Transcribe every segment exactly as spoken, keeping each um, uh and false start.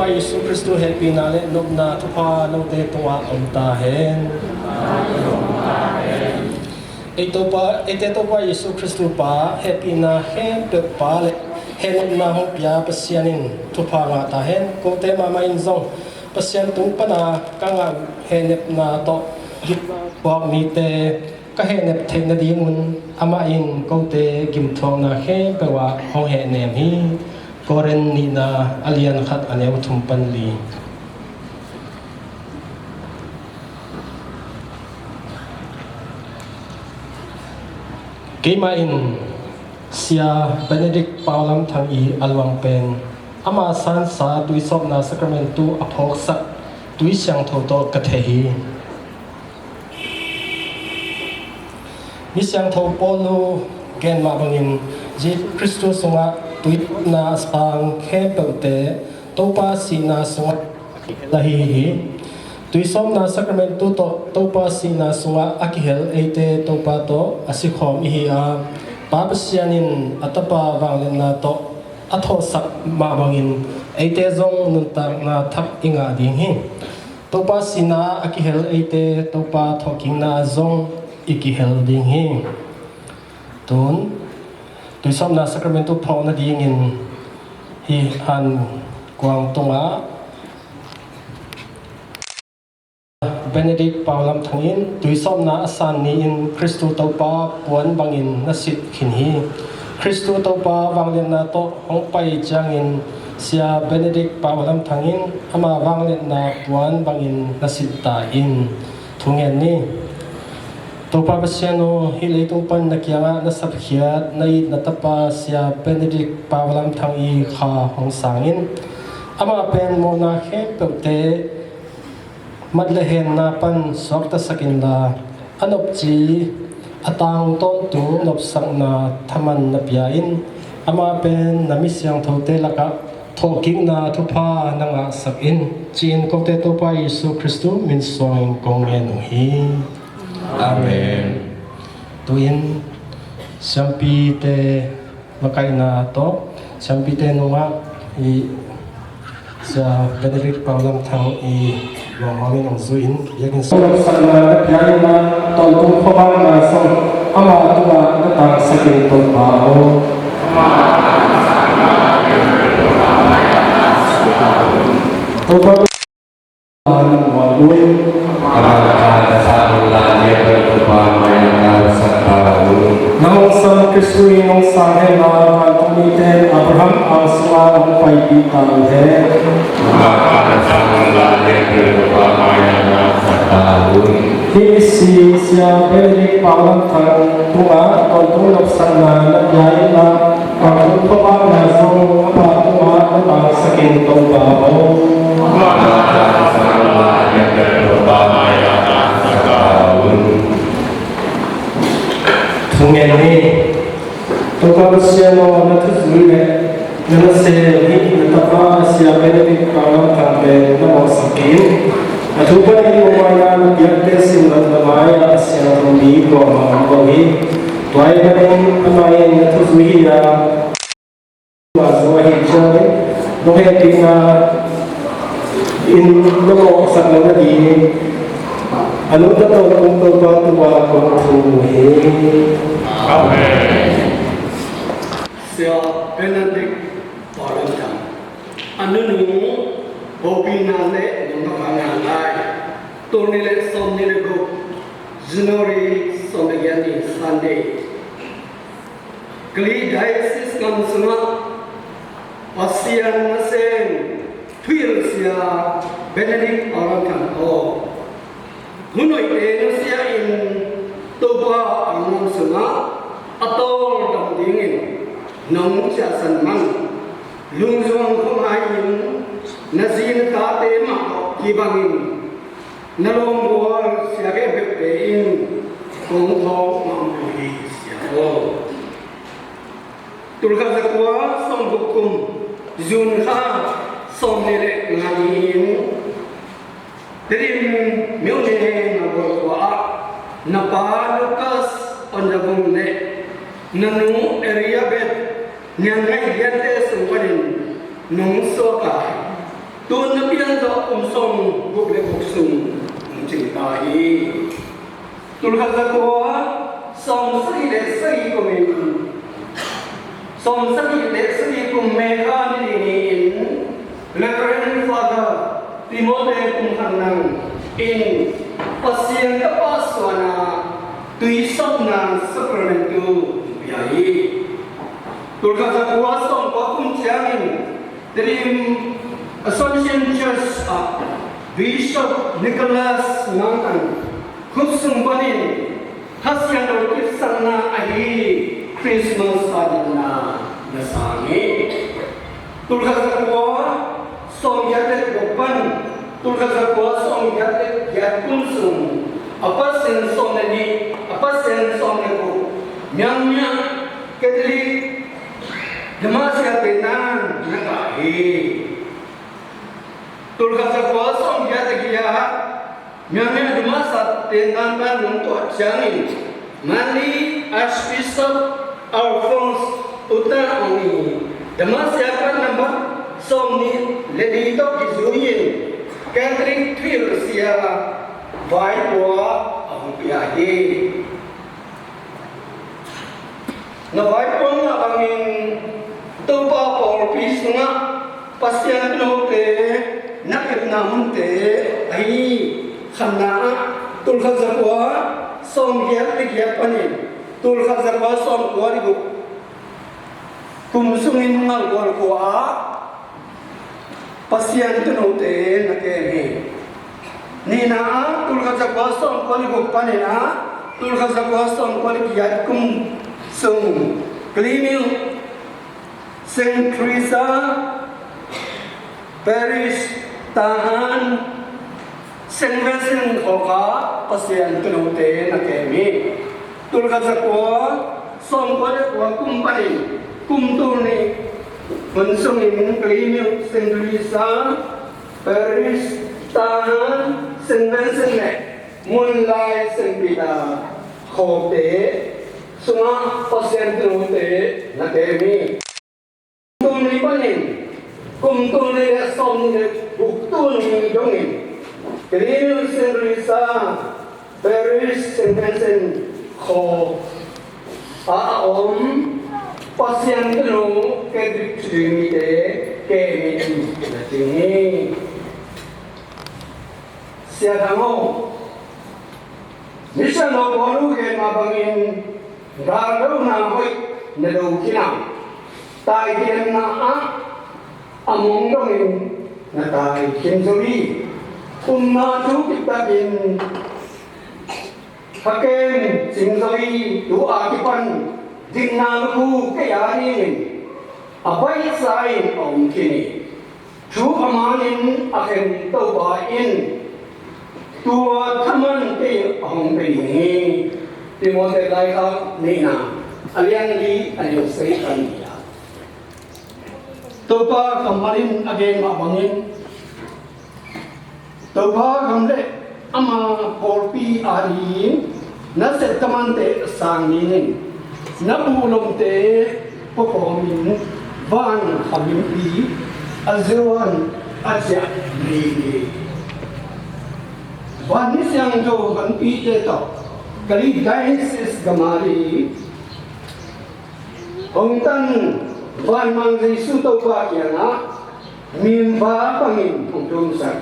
Jesu Khristu hehpihna le nopna thupha note tungah om ta hen. Ei Topa, eite Topa Jesu Khristu Pa, hehpihna khempeuh Pa le hehnepna hong pia Pasian in thupha ngah ta hen. Kote mahmah in zong Pasian tung pana ka ngah hehnepna tawh gimthuak mite ka hehnep theih nadingun amah in kote gimthuakna khempeuh ah hong hehnem hi. Korin nihna a lian khat a neu thum pan li. Keimah in Sia Benedict Paulam Thang i a luang pen ama sansa tuisawpna sakramentu a phawksak tui siangtho tawh ka thei hi. Mi siangtho Paul gen mah bangin Jesu Khristu sungah tuisawpna a sang khempeuhte Topa sihna sungah a kihel ahi hi. Tuisawpna sakramentu tawh Topa sihna sungah a kihel eite Topa tawh a sikhawm ihi a, Pa Pasian in a Tapa vangliatna tawh a thawhsak mah bangin eite zong nuntakna thak i ngah ding hi. Topa sihna a kihel eite Topa thawhkikna zong i kihel ding hi. Tun tuisawpna sakramentu phawk nadingin hih han kuang tungah Benedict Paulam Thang in tuisawpna a san ni-in Khristu Topa puan bangin na sit khin hi. Khristu Topa vangliatna tawh hong pai ciangin Sia Benedict Paulam Thang in ama vangliatna puan bangin na sit ta in. Thu ngen ni. Topa Pasian aw, hih leitung pan na kiangah na sapkhiat na it na tapa Sia Benedict Paulam Thang i kha hong sang in. Amah pen mawhna khempeuhte mat le henna pan suaktasak inla, a nopci a tangtawntung nopsakna thaman na pia in. Amah pen na mi siangthote lakah thawhkikna thupha na ngahsak in, ci-in kote Topa Jesu Khristu min suangin kong ngen uh hi. Amen. Tu-in siampite makaihna tawh siampite nungah i Sia Benedict Paulam Thang i luang hawmin hong zui in biakinn sung nopsakna na pia in, tawntung khuavakna zong ama tungah na tangsak in Topa aw. Topa na hong san Khristu in hong sang hen la, vantung mite in Abraham ang sungah hong paipih ta uh hen. Hih i si Sia Benedict Paulam Thang tungah tawntung nopsakna na pia in la, vantung khuavakna zong ama tungah na tangsak in Topa aw. Thu ngen ni. Topa Pasian aw, na thuzui le na nasem hih na tapa Sia Benedict Paulam Thang pen na mawhsak in. A thu panin muanhuaina na piakte simloh na mai-ah a siangtho mi kuamah om lo hi. Tua ahih manin amah in na thuzui hi a, mah zo ahih ciangin nong hehpihna in na mawhsak lo nadingin a nungta tawntung Topa tungah kong thum uh hi. Amen. Sia Benedict Paulam Thang a nunung hopihna le nuntakna ngai. Tul nih le sawmnih le guk, January sawm le giat ni Sunday. Kalay Diocese gam sungah Pasian nasem thuhilh Sia Benedict Paulam Thang aw, hun hoihte nusia in Topa a gam sungah a tawldam dingin nong ciahsan man. Lungzuang khawm hai-in na zi na tate mah tawh kibangin na lawmgual sia khempeuhte in kong thawk mahmah uh hi, Sia aw. Tul khat za kua sawmguk kum June kha sawmnih le nga ni-in Tedim myone Ngabol khua ah na pa Lucas Onyavung le na nu Elizabeth Niang Ngaih Liante sung panin nong suak a, Tun na pian zawh kum sawm guk le guk sung hong cing ta hi. Tulkhat zakua sawm sagih le sagih kumin sawm sagih le sagih kum May kha ni li ni-in Reverend Father Timothy Kum Khan Nang in Pasian tapa suahna tuisawpna sacrament tu pia hi. Tulkhat zakua sawm kua kum ciangin Tedim Assumption Church ah Bishop Nicholas Mang Khan khut sung panin Kha Siangtho kipsakna ahi Christmas a dingna na sang hi. Tulkhat zakua sawm giat le guk pan tulkhat zakua sawm giat le giat kum sung a Pasian sawm le nih, a Pasian sawm le guk, Myanmar Catholic Dhammasya tenna na kah hi. Tulkhat zakua sawm giat le giat Myanmar Dhammasya tenna nong tuah ciangin Mali Archbishop Alphonse Uta Aung i Dhammasya card number sawm nih le li tawh kizui-in Catholic thuhilhsia vaipuak a hong pia hi. Na vaipuakna bangin Topa pawlpi sungah Pasian pinote na kepna hunte ahi khanna ah tulkhat zakua sawm giat le giat panin tulkhat zakua sawm kua le guk kum sungin Ngalkol khua ah Pasian tunote na kem hi. Nihna ah tulkhat zakua sawm kua le guk panin ah tulkhat zakua sawm kua le giat kum sung Kalaymyo Saint Teresa Parish, Tahan, Saint Vincent khawk ah Pasian tunote na kem hi. Tulkhat zakua sawm kua le kua kum panin kum tul nih hun sungin Kalaymyo Saint Teresa Parish, Tahan, Saint Vincent le Munlai Saint Peter khawkte sungah Pasian tunote na kem hi. Kum tul nih panin kum tul nih le sawm nih le guk tul nih dongin Kalaymyo Saint Teresa Parish Saint Vincent khawk a om Pasian tunu Catholic thuhilh mite kem in na cing hi. Sia Thang aw, Mission of Paul uh gen mah bangin, galdo na hoih na do khin a, taikhiatna ah a mong dongin na taikhin zo hi. Upna thu kiptakin kha kem cing zo hi. Tu a kipan dikna lukhu kei a dingin a baihsa in a om khin hi. Thu a manin a khen Topa in tua thaman kei a hong pe ding hi. Timothy laikhak nihna a lian li a neu sei kan ni a, Topa kammal in a gen mah bangin Topa gam le ama pawlpi adingin na sep thamante a sang dingin na buh lomte pua kawmin van khamimpi a zuan a ciah ding hi. Van ni siangtho honpite tawh Kali Diocese gam ading hong tan vanmang Jesu Topa kiangah mimva bangin hong thumsak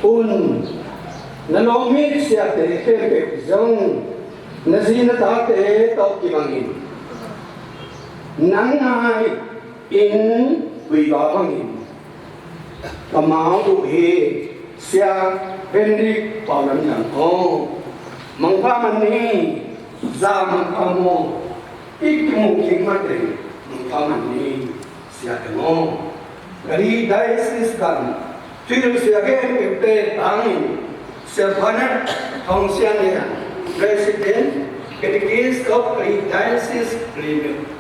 un. Na lawm mi siate khempeuh zong na zi na tate tawh kibangin nang ngai in kuiva bangin ka mau uh hi. Sia Benedict Paulam Thang aw, mangpha man ni. Za mangpha maw, i kimuh kik mate mangpha man ni. Sia Thang aw, Kali Diocese kan thuhilh sia gen pekte tangin Sia Bernard Thong Sian Lian, President, Catechist of Kali Diocese, Limit.